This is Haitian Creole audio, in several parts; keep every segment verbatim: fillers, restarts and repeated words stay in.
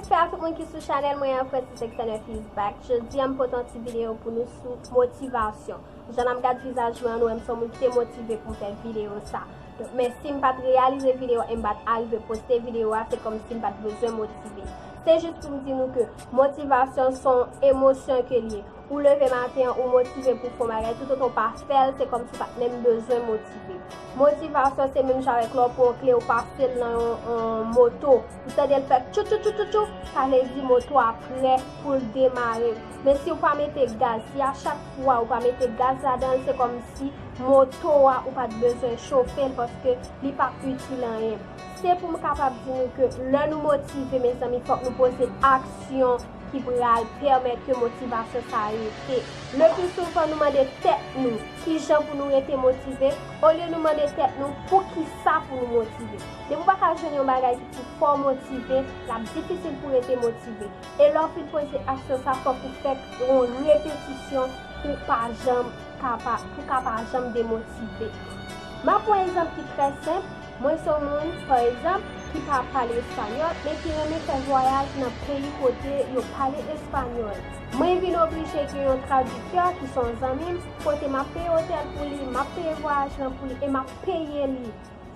Respè a tout moun ki sou chanèl mwen an, Francis X N F is back. Jodi a, m pote yon ti videyo pou nou sou motivasyon. Jan n ap gad vizaj mwen an, nou wè m se yon moun ki te motive pou m fè videyo sa. Donk, men si m pa t reyalize videyo e m pa t arive poste videyo a, se kòmsi m pa t bezwen motive. Se jis pou m di nou ke motivasyon se yon emosyon ke l ye. Ou leve maten an, ou motive pou fè yon bagay, toutotan w pa fè l, se kòmsi w pa t menm bezwen motive. Motivasyon se menm jan avèk lè w pran yon kle, ou pase l nan yon, yon moto, ou tande l fè tchou tchou tchou tchou tchou, sa vle di moto a prè pou l demare. Men si w pa mete gaz, si a chak fwa ou pa mete gaz ladan l, se kòmsi moto a ou pa t bezwen chofe l paske li p ap itil anyen. Se pou m kapab di nou ke lè nou motive, mezanmi, fòk nou poze aksyon ki pral pèmèt ke motivasyon sa rete. Le pli souvan, nou mande tèt nou ki jan pou nou rete motive, olye nou mande tèt nou poukisa pou nou motive. Depi w pa ka jwenn yon bagay ki pou fè w motive, l ap difisil pou w rete motive. E lè w fin poze aksyon sa, fòk ou fè yon repetisyon pou pa janm ka pa, pou ka pa janm demotive. M ap pran yon egzanp ki trè senp. Mwen se yon moun, pa egzanp, ki pa pale espanyòl, men ki renmen fè vwayaj nan peyi kote yo pale espanyòl. Mwen vin oblije gen yon tradiktè ki se yon zanmi m, kote m ap peye otèl pou li, m ap peye vwayaj lan pou li e m ap peye li,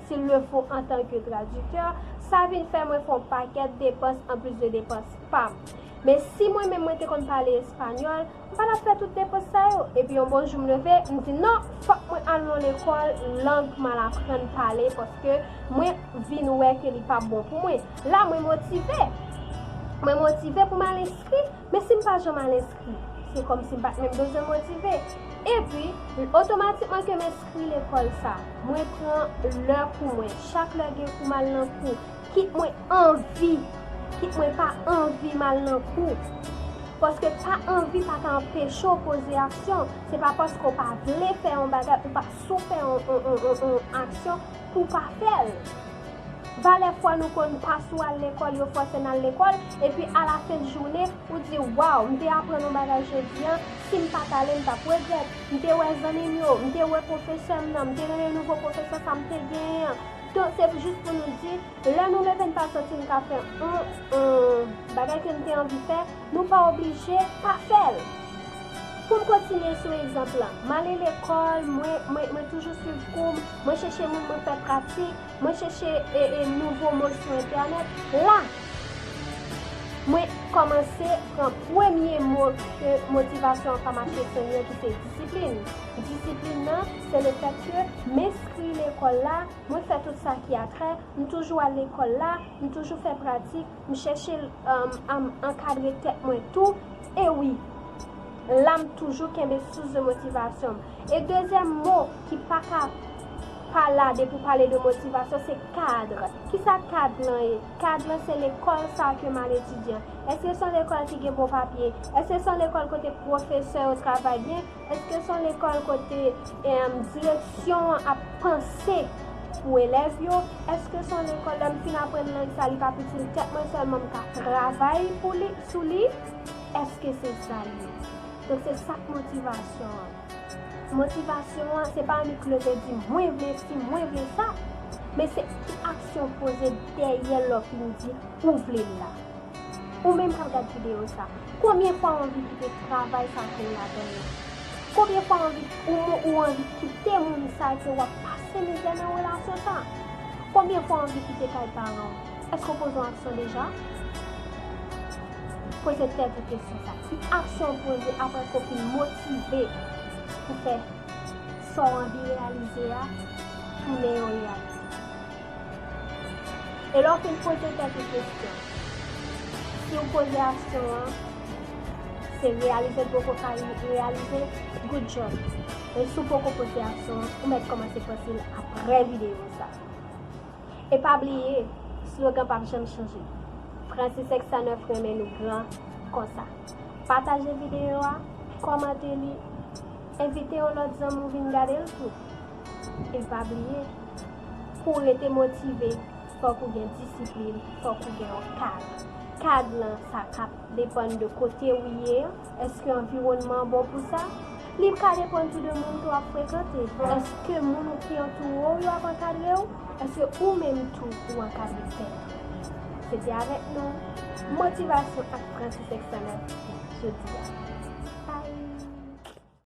s'il le faut, antanke tradiktè. Sa vin fè mwen fè yon pakèt depans anplis de depans pa m. Men si mwen menm mwen te konn pale espanyòl, m pa t ap fè tout depans sa yo. Epi yon bon jou m leve, m di non, fòk mwen al nan lekòl lang m al aprann pale paske mwen vin wè ke li p ap bon pou mwen. La, mwen motive. Mwen motive pou m al enskri, men si m pa janm al enskri, se kòmsi m pa t menm bezwen motive. Epi, otomatikman ke m enskri lekòl sa, mwen pran lè pou mwen. Chak lè gen kou m al nan kou, kit mwen anvi, kit mwen pa anvi m al nan kou. Paske pa anvi pa ka anpeche w poze aksyon. Se pa paske w pa vle fè yon bagay, ou pa sou fè yon, yon, yon, yon, yon aksyon pou w pa fè l. Valè fwa nou konn pa sou al lekòl, yo fòse n al lekòl, epi alafen jounen, ou di, waw, m te aprann yon bagay jodi a, si m pa t ale, m t ap regrèt. M te wè zanmi m yo, m te wè pwofesè m nan, m te renmen nouvo pwofesè sa m te genyen an. Donk, se jis pou nou di, lè nou leve n pa santi n ka fè yon, yon bagay ke n te anvi fè, nou pa oblije pa fè l. Pou m kontinye sou egzanp lan, m ale lekòl, mwen, mwen, mwen toujou swiv kou m, mwen chèche moun, mwen fè pratik, mwen chèche, e, e, nouvo mo sou entènèt. La, mwen kòmanse pran premye mo ke motivasyon an ka mache sou li an, ki se disiplin. Disiplin nan, se lefèt ke m enskri lekòl la, mwen fè tout sa ki atrè, m toujou al lekòl la, m toujou fè pratik, m chèche, um, um, ankadre tèt mwen tou. E wi, la m toujou kenbe sous de motivasyon m. E dezyèm mo ki pa ka pa la depi w pale de motivasyon, se kad. Kisa kad lan ye? Kad lan se lekòl sa ke m al etidye an. Èske se yon lekòl ki gen bon papye? Èske se yon lekòl kote pwofesè yo travay byen? Èske se yon lekòl kote, em, direksyon an ap panse pou elèv yo? Èske se yon lekòl, lè m fin aprann lang sa, li p ap itil tèt mwen sèlman, m ka travay pou li, sou li? Èske se sa l ye? Donk, se sa k motivasyon an. Motivasyon an, se pa annik leve di, mwen vle si, mwen vle sa, men se ki aksyon w poze dèyè lè w fin di ou vle l la. Ou menm k ap gad videyo sa, konbyen fwa w anvi kite travay sa ke w ladan l lan? Konbyen fwa w anvi, ou, ou anvi kite moun sa ke w ap pase mizè nan relasyon sa? Konbyen fwa w anvi kite kay paran w? Èske w poze yon aksyon deja? Poze tèt ou kesyon sa. Ki aksyon w poze apre ke w fin motive pou fè sa w anvi reyalize a tounen yon reyalite? E lè w fin poze tèt ou kesyon, si w poze aksyon an, se reyalize l poko ka reyalize, good job. Men si w poko poze aksyon an, ou mèt kòmanse panse l apre videyo sa. E pa bliye, slogan p ap janm chanje. Francis X N F renmen nou gran konsa. Pataje videyo a, kòmante li, envite yon lòt zanmi w vin gade l tou. E pa bliye, pou w rete motive, fòk ou gen disiplin, fòk ou gen yon kad. Kad lan, sa k ap depann de kote ou ye an. Èske anviwònman an bon pou sa? Li ka depann tou de moun ke w ap frekante. Èske moun ou ki antoure w yo ap ankadre w? Èske ou menm tou ou ankadre tèt ou? Se te avèk nou, Motivasyon ak Francis External jodi a.